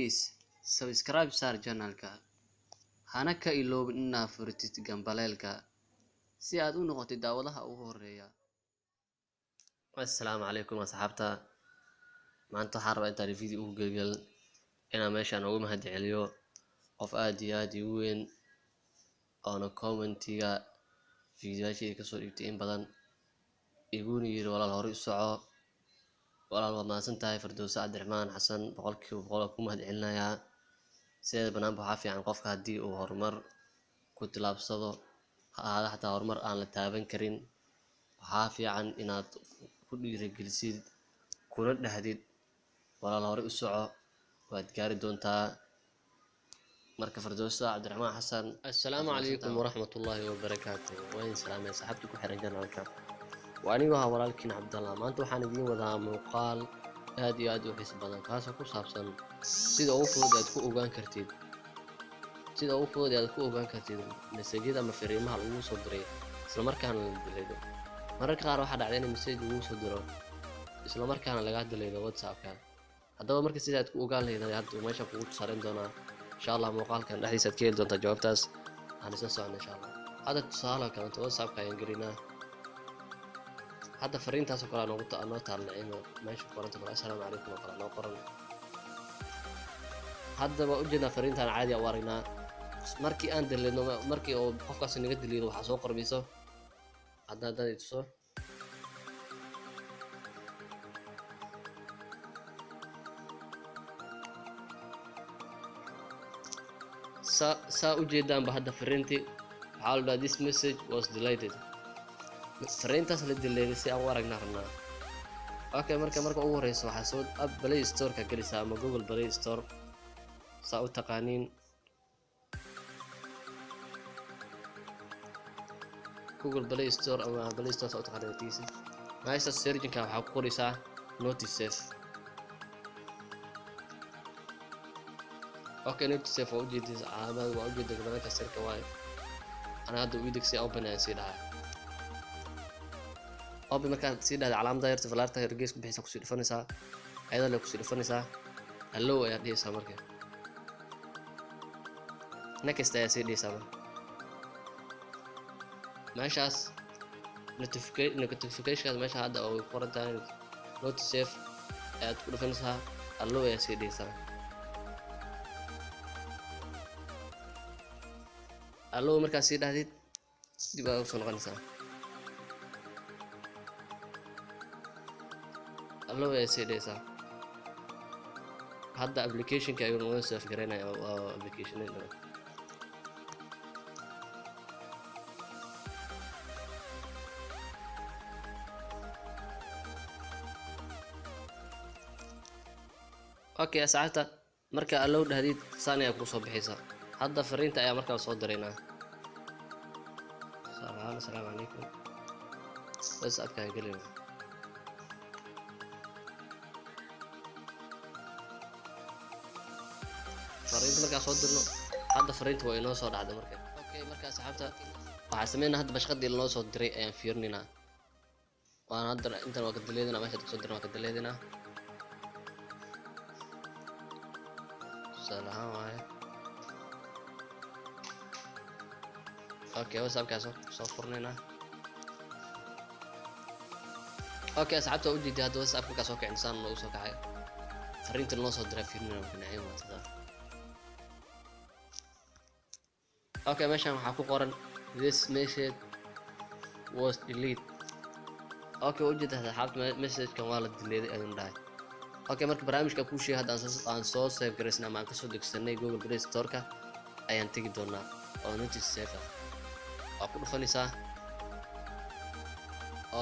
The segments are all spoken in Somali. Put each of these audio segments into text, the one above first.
Please subscribe saar channel-ka, hana ka iloobin inaad furatid gambaleelka si aad u noqotid daawadaha ugu horeeya. Assalaamu calaykum asxaabta. Maanta waxaan rabaa intaan video ugu gelgelin inaan meeshaan ugu mahadceliyo qof aad iyo aad igu weyn oona commentiga fiidiyoyaashayda kasoo dhiibtay in badan, iguna yiri walaal hore u soco, walaal waad mahadsan tahay. Firdowse Cabdiraxmaan Xasan, 100% waan ku mahadcelinayaa. Sideeda banaanba waxaa fiican qofka haddii uu horumar ku tillaabsado, ha ahaado xataa horumar aan la taaban karin, waxaa fiican inaad ku dhiirigelisid kuna dhahdid walaal hore u soco, waad gaari doontaa. Marka Firdowse Cabdiraxmaan Xasan, assalaamu calaykum waraxmatullaahi wabarakaatu. Waa idin salaamay asxaabta ku xiran janalka. Waa anigoo ahaa walaalkiin Cabdallah. Maanta waxaan idiin wadaa muuqaal aad iyo aad u xiiso badan, kaasoo ku saabsan sida ugu fudud aad ku ogaan kartid sida ugu fudud aad ku ogaan kartid masajyada ama fariimaha lagu soo diray isla markaana la dileedo. Mararka qaar waxaa dhacda in message lagu soo diro isla markaana lagaa dileedo WhatsApp-ka. Haddaba marka sida aad ku ogaan lahayd hadda meesha kugu tusaareyn doonaa insha Allah. Muuqaalkan dhexdiisa aad ka heli doontaa jawaabtaas. Aan isla socno insha Allah. Hadda tusaale kaleeto WhatsApp-ka ayaan gelinaa. Hadda fariintaas oo kale noogu noo taalnacimo meesha ku qoranta kale assalaamu calaykum oo kale noo qoran. Hadda waa ujeednaa fariintaan caadi u aragnaa. Markii aan dileedno, markii uu qofkaasi naga dileedo, waxaa soo qormayso hadda haddaan i tuso. Saa ujeedaanba hadda fariintii waxaa la dhahaa this message was deleted. Fariintaas la dileeday si aan u aragnaa rabnaa. Okay, marka ugu horeysa waxaa soo app Play Store ka gelaysaa ama Google Play Store saa u taqaaniin. Google Play Store ama Play Store saa u taqaaniin tiisi. Meesha searching-ka waxaa ku qoraysaa Notisafe. Okay, Notisafe waa ujeedin calaamad, waa ujeeda gabalka sirka waaye. Ana hadda u degsay open ayaan sii dhahay. Open markaad sii dhahda, calaamada yarta falaarta yar gees ku bixisa kusii dhufanaysaa, ayada le kusii dhufanaysaa, allow ayaad dhihaysaa. Marka next ayaa sii dhihaysaa. Marka meeshaas notificationkaas meesha hadda oo qoran tahay Notisafe ayaad ku dhufanaysaa, allow ayaa sii dhihaysaa. Allow markaad sii dhahdid, dib aad usoo noqonaysaa, allow ayaa sii dhihaysaa. Hadda applicationka ayuu noo save garaynaya waa applicationada. Okay asxaabta, marka allow dhahdid saan ayaa kusoo bixaysa. Hadda fariinta ayaa markaa soo diraynaa. Tusaale ahaan assalaamu calaykum, WhatsApp-kaan gelina. Fariinta markaa soo dirno, hadda fariinta waa inoo soo dhacday marka. Okay, marka asxaabta waxaa sameynaa hadda bashqadii lanoo soo diray ayaan fiirinaynaa. Waan hadda intan waa ka dileedinaa, meesha kasoo dirna waa ka dileedinaa. Tusaale ahaan waaye. Okay, WhatsApp-kaa soo furnaynaa. Okay asxaabta, waa ujeeday hadda WhatsApp markaa soo kicin saan noogu soo kacay. Fariinta noo soo diray fiirinayna marka, nacim waa sidaa. Okay, meeshan waxaa ku qoran this message was delete. Okay, waa ujeedaa asxaabta, message-kan waa la dileeday ayuun dhahay. Okay, marka barnaamijka kuu sheegay hadda aan soo save garaysnay ama aan kasoo degsanay Google Play Store-ka ayaan tegi doonaa oo Notisafe ah waa ku dhufanaysaa.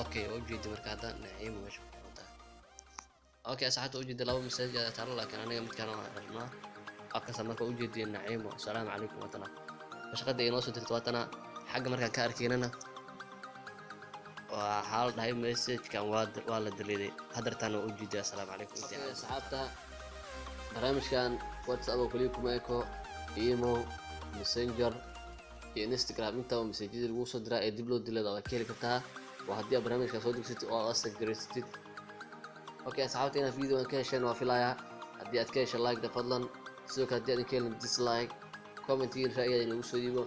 Okay, waa ujeedi marka hadda naciimo meesha ku qoran tahay. Okay asxaabta, ujeeda laba message ayaa taalo, laakiin aniga midkaan waan rabnaa akasa. Marka ujeediyo naciimo assalaamu calaykum waatana bashqada inoo soo dirta waatana. Xagga markaan ka arkaynana waxaa la dhahay message-kan waa la deleeday. Hadartaan waa ujeediya assalaamu calaykum. Asxaabta, barnaamijkan WhatsApp oo kaliya kuma eko, imo, Messenger iyo Instagram intaba message-yada lagu soo diraa ee dib loo dileeda waad ka heli kartaa, waa haddii aad barnaamijka soo degsatid oo aad save garaysatid. Okay asxaabta, inaad video-gan ka hesheen waa filayaa. Haddii aad ka heshay like da fadlan. Sidoo kale haddii aad ka helin, dislike, commentiga ra'yigaada inagu soo dhiibo.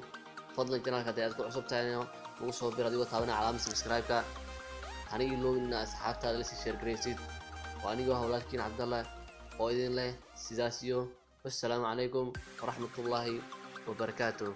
Fadlan channelka haddii aad ku cusub tahayna, nagu soo bir adigoo taabanaya calaamada subscribe-ka. Hana iloobin inaad asxaabtaada lasii share garaysid. Waa anigoo ah walaalkiin Cabdallah oo idin leh sidaas iyo wassalaamu calaykum waraxmatullaahi wabarakaatuh.